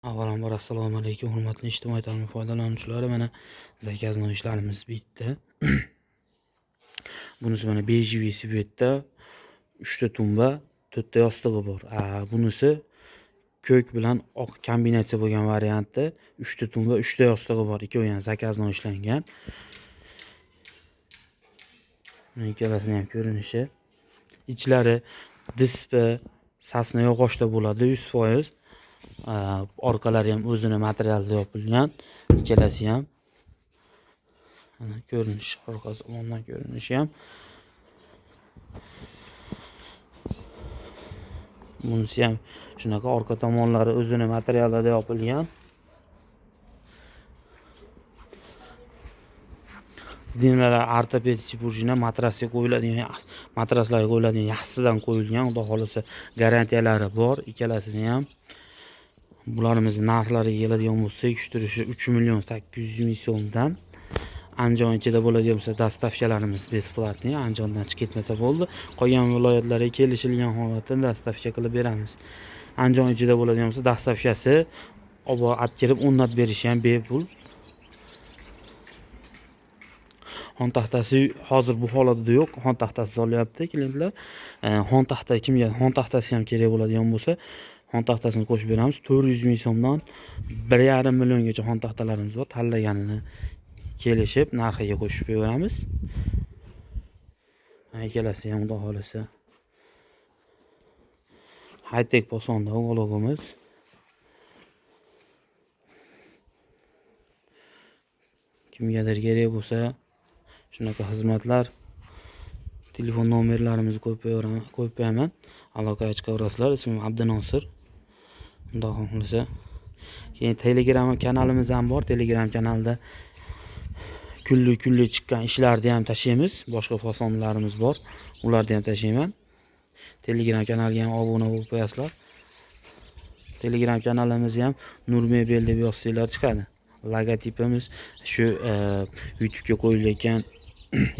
Avvalambor assalomu alaykum, hurmatli ijtimoiy tarmoq foydalanuvchilari. Mana zakaznoy ishlarimiz bitdi. Bunisi mana бежевый svetda 3 ta tumba, 4 ta yostig'i bor. Bunisi ko'k bilan oq kombinatsiya bo'lgan varianti, 3 ta tumba, 3 ta yostig'i bor. Ikkovi ham zakaznoy ishlangan. Ikkalasini ham ko'rinishi. Ichlari dispi, sasna yog'ochda bo'ladi 100%. Orqalari ham o'zini materialda yopilgan, ikkalasi ham. Mana ko'rinishi, orqasi tomondan ko'rinishi ham. Bunisi ham shunaqa, orqa tomonlari o'zini materialida yopilgan. Sidinalar ortopedik prujina, matrasga qo'yiladigan, matraslarga qo'yiladigan yaxshisidan qo'yilgan. Xudo xolasa garantiyalari bor ikkalasini ham. Bularimizni narxlariga keladigan bo'lsak, turishi 3 800 000 so'mdan. Andijon ichida bo'ladigan bo'lsa, dastavkalarimiz bесплатный, Andijondan chiqib ketmasa bo'ldi. Qolgan viloyatlarga kelishilgan holatda dastavka qilib beramiz. Andijon ichida bo'ladigan bo'lsa, dastavkasi olib kelib o'rnatib berishi ham bepul. Xon taxtasi hozir bu holatda yo'q. Xon taxtasi solyapti klientlar. Xon taxta kimga xon taxtasi ham kerak bo'ladigan bo'lsa, xon taxtasini qo'shib beramiz. 400 ming so'mdan 1,5 milliongacha xon taxtalarimiz bor. Tanlaganini kelishib narxiga qo'shib beramiz. Ikkalasi ham xudo xolasa high-tech posonda o'g'log'imiz. Kimgadir kerak bo'lsa shunaqa xizmatlar, telefon nomerlarimizni qo'yib qo'yaman. Aloqaga chiqaverasizlar. Ismim Abdunosir. Xudo xohlasa. Keyin Telegram kanalimiz ham bor. Telegram kanalida kunlik chiqqan ishlarni ham tashlaymiz. Boshqa fasonlarimiz bor. Ularni ham tashlayman. Telegram kanaliga ham obuna bo'lib qo'yasizlar. Telegram kanalimizni ham Nur Mebel deb yozsanglar chiqadi. Logotipimiz shu YouTube'ga qo'yilayotgan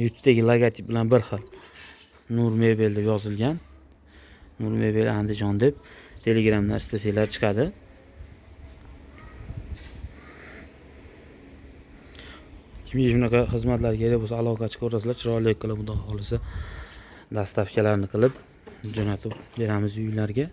YouTube'dagi logotip bilan bir xil. Nur Mebel deb yozilgan. Nur Mebel Andijon deb Telegramdan istasanglar chiqadi. Kimga shunaqa xizmatlar kerak bo'lsa aloqa chiqaverasizlar, chiroyli qilib xudo xolasa dastavkalarni qilib jo'natib beramiz uylarga.